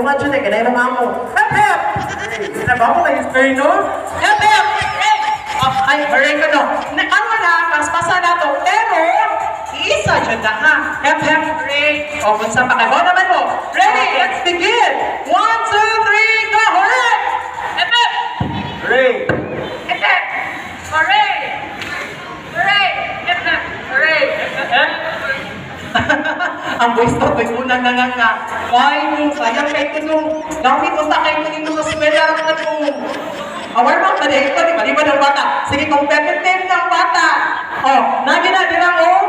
Tarungan siya, kaya imong amo. Hep hep! Nabaho kayo, sir, no? Hep hep! Oh, ay, hooray ka no. Na, ano na, paspasa na to. Pero, isa dyan na ha. Hep hep, hooray. O, kung sa pakibaw naman mo. Ready? Let's begin! One, two, three, go! Hooray! Hep hep! Hooray! Hep hep! Hooray! Hooray! Hep hep! Hooray! Hep hep! Ang voice note ay unang nanganga. Why mo? Sayang kay tunong. Gamit unta kay tunong sa eskwela ang ano. Aware mo, tadi ito, di ba? Di ba ng bata? Sige, competitive ng bata. Oh, nagi na, di ba, oh?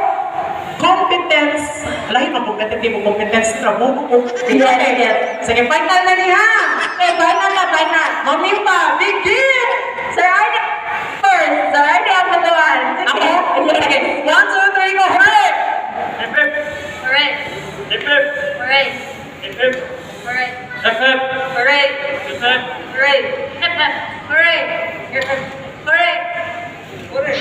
Competence. Lahi pa competitive o competence. Trabuko ko. Yes. Sige, final na niya. Okay, final na, final. Mami pa, begin! Sir Arnie first. Sir Arnie ang patuan. Ako? Sige, one, two, three, go! Hooray! Hep hep! Hooray! Hep hep! Hooray! Hep hep! Hooray! Hep hep! Hooray! Hep hep! Hooray! Hep hep! Hooray! Hep hep! Hooray! Hooray!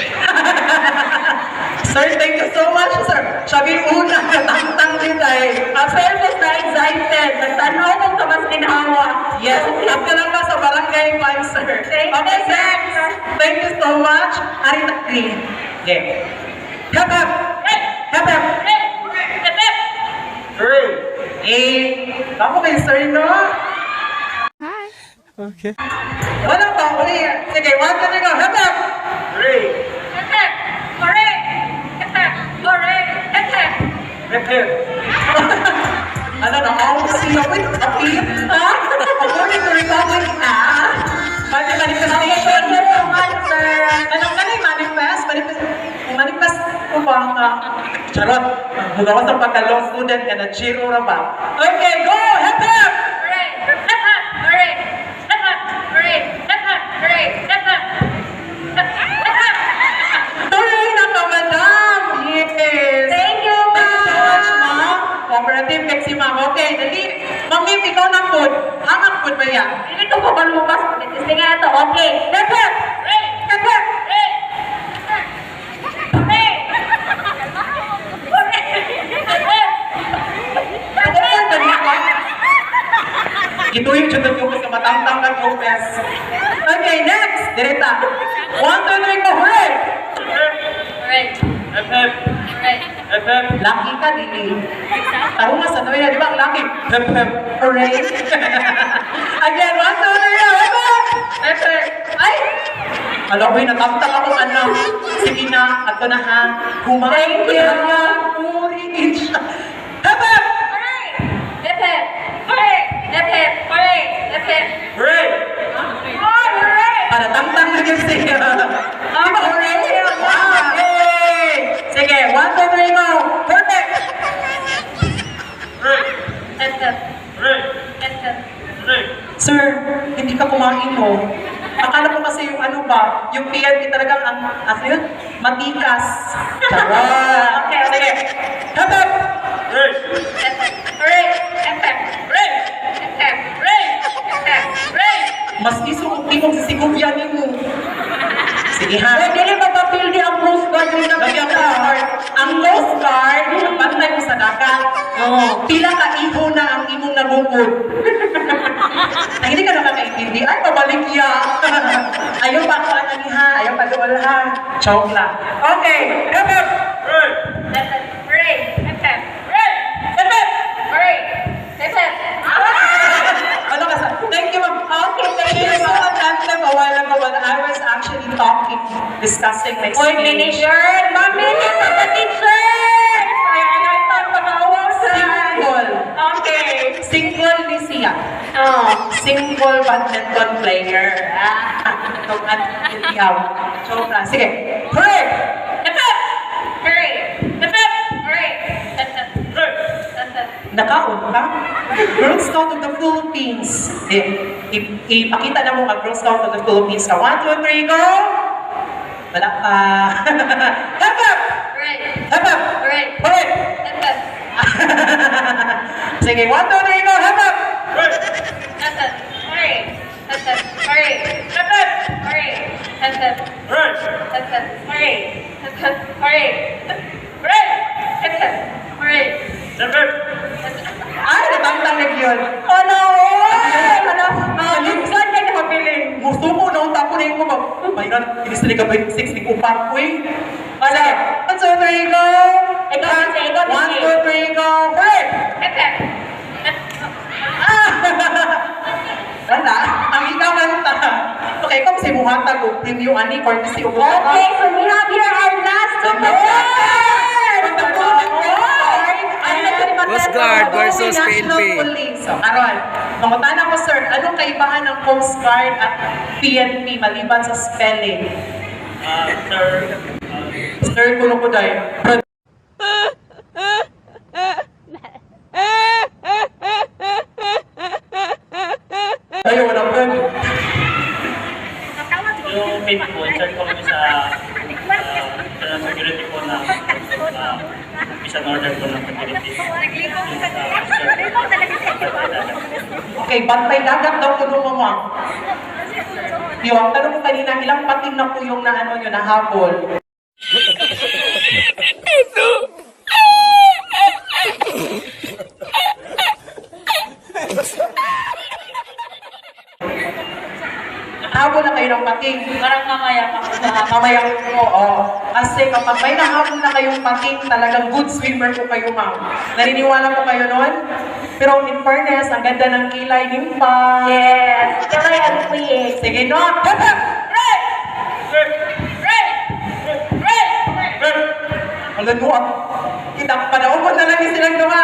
Sir, thank you so much, sir. Siya yung unang natangtang din ay. Ang fairness na excited. Nagtanaw kong tamas ginhawa. Yes, up ka lang ba sa barangay 5, sir? Thank you, Okay, sir. sir. Thank you so much. Arita Green. Okay. Hep, hep. Hep, hep. Hep hep! Hooray! Eh, tama kayo, sir, no? Hi. Okay. Wala pa, uli. Sige, one, two, three, go. Hep, hep. Hooray! Hep hep! Hooray! Hep hep! Hooray! Hep hep! Hep hep! Ano na, oh, siya, wait, appeal. Ha? According to Republic Act, manifestation. Sir. Ano ka na manifest? Manifest, manifest ko ba nga? Charot. Gawas ang pagka-law student ka na, chiro ra ba? Okay, go! Hep hep! Hooray! Hep hep! Hooray! Hep hep! Hooray! Hep hep! Hooray! Hep hep! Hep hep! Tuloy na ka, madam! Yes! Thank you, Thank you so much, ma'am. ma'am. Cooperative kay si ma'am. Okay, dali. Ma'am Mim, ikaw na po. Hangak po ba yan? Hindi ko pa lumabas. Sige nga ito. Okay. Hep hep! Hooray! Hep hep! Hooray! Hooray! Hooray! Hep hep! Ako po, dali ka. Ituyo siya yung sa matangtang ka Lopez. Okay, next. Direta. One, two, three, go. Hooray! Hooray! Hep hep! Hooray! Hep hep! Lucky ka, dili. Tarong nga sa tabi na, di ba? Ang lucky. Hep, hep. Hooray! Again, one, two, three, go. Hep, hep! Hep hep! Ay! Alam mo, natamtak akong anak. Sige na, ato na ha. Kumain Thank you. na. Purihin siya. Hep, hep! Hooray! Hep hep! Hooray! Hep hep! Hooray! Hep hep! Hooray! Oh, hooray! Para tangtang na yun siya. Di ba, hooray? Wow! Yay! Sige, one, two, three, go! Perfect! Hooray! Hep hep! Hooray! Hep hep! Hooray! Sir, hindi ka kumain, no? Akala ko kasi yung ano ba, yung PNP talagang ang, ano yun? Matikas. Charot. Okay. Sige. Hep, hep! Hooray! Hep hep! Hooray! Hep hep! Hooray! Hep hep! Hooray! Hep hep! Hooray! Mas iso kung tingog sa sigubya nimo. Sige ha. Ay, dili ba papildi ang Coast Guard yung Lagi ang nakita? Coast Guard. Ang Coast Guard, bantay mo sa dagat. Oo. Pila ka iho na ang imong nabungkod. Ay, hindi ka nakakaintindi. Ay, pabalik ya. Ayaw pa ako anani ha. Ayaw pa dool ha. Joke lang. Okay. Hep, hep. Hooray! Hep hep! Hooray! Hep hep! Hooray! Hep, hep. Hooray! Hep hep! Ano ka sa... Thank you, ma'am. Okay, thank You you. saw an anthem a while ago when I was actually talking, discussing my Oy, speech. manager! Mami, sa teacher! Ay, ay, ay, pag-awaw, sir. Single. Okay. Single ni siya. Oh. Single badminton player. Ah, itong ano, joke lang. Sige. Hooray! Hep hep! Hooray! Hep hep! Hooray! Hep hep! Hooray! Hep hep! Nakaon ka? Girl Scout of the Philippines. Eh, ipakita na mo ang Girl Scout of the Philippines ka. One, two, three, go! Wala pa. Hep hep! Hooray! Hep hep! Hooray! Hooray! Hep hep! Sige, one, two, three, go! Hep hep! Hooray! Hep hep! Hooray! Hep hep! Hooray! Hep hep! Hooray! Hep hep! Hooray! Hep hep! Hooray! Hep hep! Hooray! Hooray! Hep hep! Hooray! Hep hep! Ay, natangtang na yun. Oh, no. na, hindi sila ka 26, ni upat ko eh. Sige, 1, 2, 3, go! Ikaw, teacher, ikaw, 1, teacher. 2, 3, go! Hooray! Hep hep. Ah! Wala. Ang ikaw man ta. Okay, ikaw sa imong hatag og premium ani courtesy og Okay, so we have here our last two contestants. Coast Guard versus National PNP. Police. So, aron, mangutana ko, sir, anong kaibahan ng Coast Guard at PNP maliban sa spelling? Sir, Sir, kuno ko dahil. Ay, wala pa. Yung PNP po, in charge po kami sa internal security po ng mission order po ng security. Okay, bantay dagat daw kuno mo mo. Yung tanong ko kanina, ilang pating na po yung naano nyo, nahabol? Nahabol na kayo ng pating. Parang mamaya pa ako. Mamaya po, oo. Kasi kapag may nahabol na kayong pating, talagang good swimmer po kayo, ma'am. Naniniwala po kayo nun? Pero in fairness, ang ganda ng kilay ni Pa. Yes, kilay and queen. Sige, no? Hep, hep! Hooray! Hooray! Hooray! Alam mo, ah, kita panahon na lang yung silang gawa.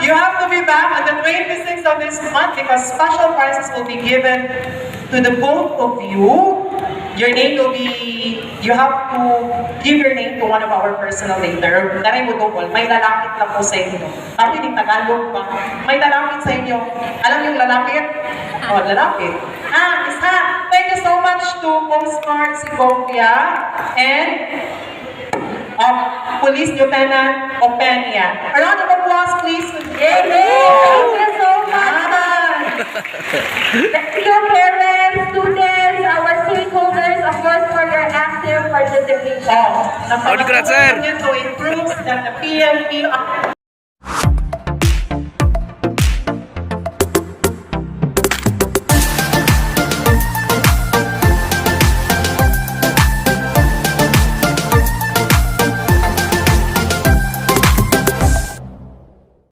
You have to be back on the 26th of this month because special prizes will be given to the both of you. Your name will be, you have to give your name to one of our personal later. Daray mo double, may lalapit lang po sa inyo. Sabi ni Tagalog ba? May lalapit sa inyo. Alam yung lalapit? Oh, lalapit. Ah, isa. Thank you so much to Coast Guard Segovia and of Police Lieutenant Openia. A round of applause, please. Yay! Thank you so much, ma'am. Thank you, parents, students, our stakeholders, of course, for your active participation. Oh, Congrats, sir. So it proves that the PNP are